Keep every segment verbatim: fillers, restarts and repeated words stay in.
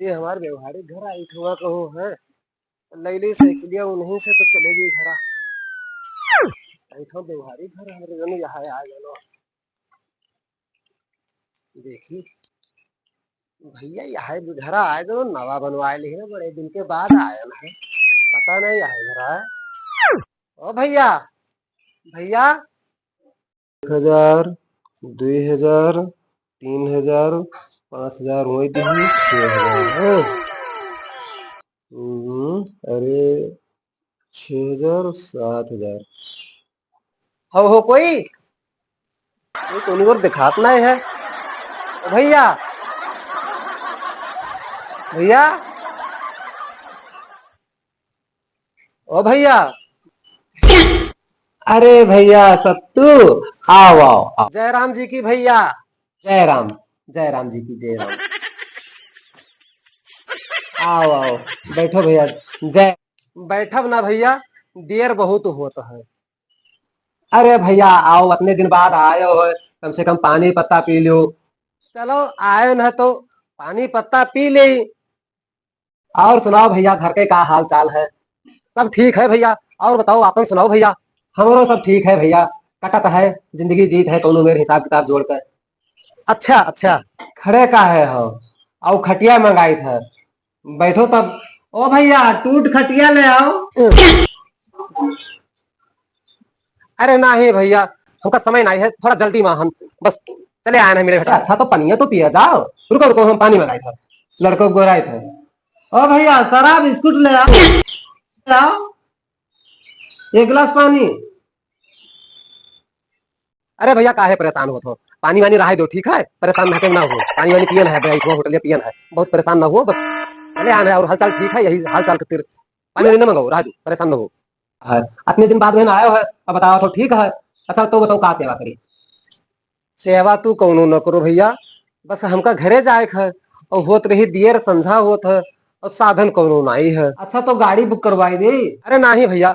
ये हमार व्यवहारिक घर आई थवा कहो है, लई ली साइकिलिया उन्हीं से तो चलेगी घरा। आई थो व्यवहारिक घर हमारे जन यहाँ आ जानो। देखी भैया, यहाँ घरा आए तो नवा बनवाए ली है, बड़े दिन के बाद आयन है, पता नहीं यहाँ घरा है। ओ भैया, भैया, एक हजार, दुई हजार, तीन हजार, पाँच हजार, वही दी, छः हजार, हाँ। हम्म, अरे, छः हजार, सात हजार। हो, हो, कोई? ये तो नहीं और दिखात नहीं है। ओ भैया, भैया, ओ भैया। अरे भैया सत्तू, आओ, आओ, आओ। जय राम जी की भैया। जय राम, जय राम जी की, जय राम। आओ, आओ, बैठो भैया। जय। बैठब ना भैया, देर बहुत होत है। अरे भैया, आओ, अतने दिन बाद आयो हो, कम से कम पानी पत्ता पी लो। चलो, आए न तो पानी पत्ता पी ले। और सुनाओ भैया, घर के का हाल चाल है? सब ठीक है भैया, और बताओ, आपन सुनाओ भैया। हमरो सब ठीक है भैया, कटत है, जिंदगी जीत है, कौनो मेर हिसाब किताब जोड़ कर। अच्छा, अच्छा। खड़े काहे हो? आओ, खटिया मंगाई था, बैठो तब। ओ भैया, टूट खटिया ले आओ। अरे नाही भैया, हमका समय नाही है, थोड़ा जल्दी मा हम बस चले आए हैं मेरे घर। अच्छा, तो पनिया तो पिया जाओ। रुको, रुको, हम पानी मंगाई था, लड़को को गोराई था। ओ भैया, सरा बिस्कुट ले आओ, ले आओ, एक गिलास पानी। अरे भैया, काहे परेशान होत हो? पानी वानी रहाई दो, ठीक है? परेशान ना, ना हो, पानी वानी पियन है, बैठ हुआ होटल पियन है, बहुत परेशान ना हो बस। चले आन है और हालचाल ठीक है, यही हालचाल खातिर पानी वानी ना मंगाओ, रहा दो, परेशान ना हो। है, अतने दिन बाद में आयो है, अब बताओ तो ठीक है। अच्छा, तो बताओ, का सेवा करी? सेवा तू कौनो न करो भैया, बस हमका घरे जाए के है, और होत रही देर, संझा होत है, और साधन कौनो नाई है। अच्छा, तो गाड़ी बुक करवाई दे। अरे नाही भैया,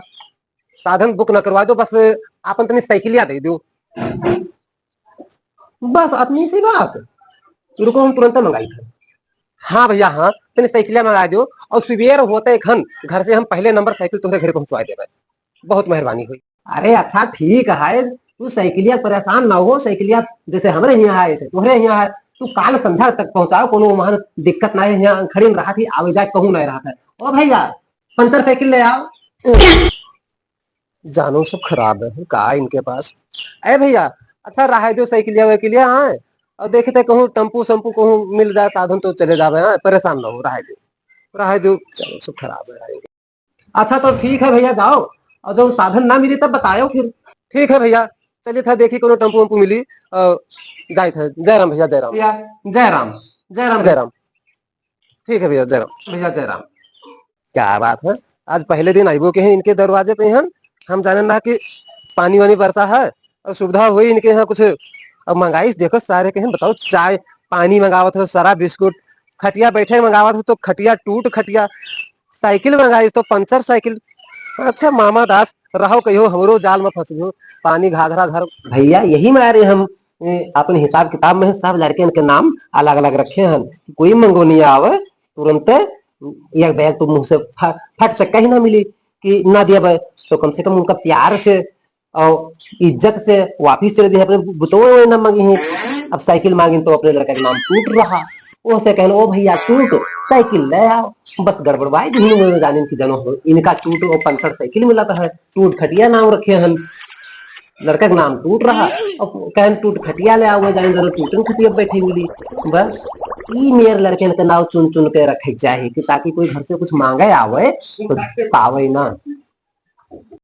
साधन बुक न करवा दो, बस आपन तनी साइकिलिया दे दो। बस अतनी सी बात? रुको, हम तुरंत मंगाई थे। हाँ भैया, हाँ, तनी साइकिलिया मंगा दो और सुबेर होते खन घर से हम पहले नंबर साइकिल तुम्हारे घर पहुँचवा देबे। बहुत मेहरबानी हुई। अरे अच्छा, ठीक है, तू साइकिलिया परेशान ना हो, साइकिलिया जैसे हमरे यहाँ है, ऐसे तोहरे यहाँ है, तू काल संझा तक पहुँचाओ, कोनो वहाँ दिक्कत ना है, यहाँ खड़ी में रहा थी, आवे जाए कहूँ नहीं रहा था। ओ भैया, पंचर साइकिल ले आओ। जानो सब खराब है का इनके पास। ए भैया, अच्छा रहा दो साइकिलिया वाइकिलिया, हाँ, और देखे थे कहूँ टेम्पू सेम्पू कहूँ मिल जाए साधन तो चले जावे, हाँ, परेशान ना हो, रहा दो, रहा दो, जानो सब खराब है। अच्छा तो ठीक है भैया, जाओ, और जब साधन ना मिली तब बतायो फिर। ठीक है भैया, चलिए था देखी कोनो टेम्पू वेम्पू मिली, अ, जाए थे। जय राम भैया, जय राम। भैया, जय राम, जय राम। जय राम। ठीक है भैया, जय राम। भैया, जय राम। क्या बात है, आज पहले दिन आइबो के हैं इनके दरवाजे पे हम, हम जाने ना कि पानी वानी बरसा है और सुविधा हुई इनके यहाँ कुछ। अब मंगाई देखो सारे के हैं, बताओ, चाय पानी मंगावत हो, सरा बिस्कुट, खटिया बैठे मंगावत हो तो खटिया टूट खटिया, साइकिल मंगाई तो पंचर साइकिल। अच्छा मामा दास, रहो कहियो हमरो जाल में फंस गयो, पानी घाघरा घर। भैया, यही मारे हम, ए, अपन हिसाब किताब में सब लड़के के नाम अलग अलग रखे हैं कि कोई मंगो नहीं आवे, तुरंत एक बैग तो मुंह से फ-, फट से कहीं ना मिली कि ना दिया भाई, तो कम से कम उनका प्यार से और इज्जत से वापिस चले दिए, अपने बुतवे हुए ना मांगी हैं। अब साइकिल मांगी तो अपने लड़का के नाम टूट रहा, ओसे कहन, "ओ भैया, टूट साइकिल ले आओ।" बस गड़बड़वाई, दुहिन में जानिन की जनो हो, इनका टूट और पंचर साइकिल मिला था, टूट खटिया नाम रखे हन, लड़का के नाम टूट रहा, और कहन, "टूट खटिया ले आओ, जानिन जनो टूटन खटिया बैठी मिली।" बस ई मेर लड़कन के नाम चुन चुन के रखे चाहे कि ताकि कोई घर से कुछ मांगे आवे तो पावे ना।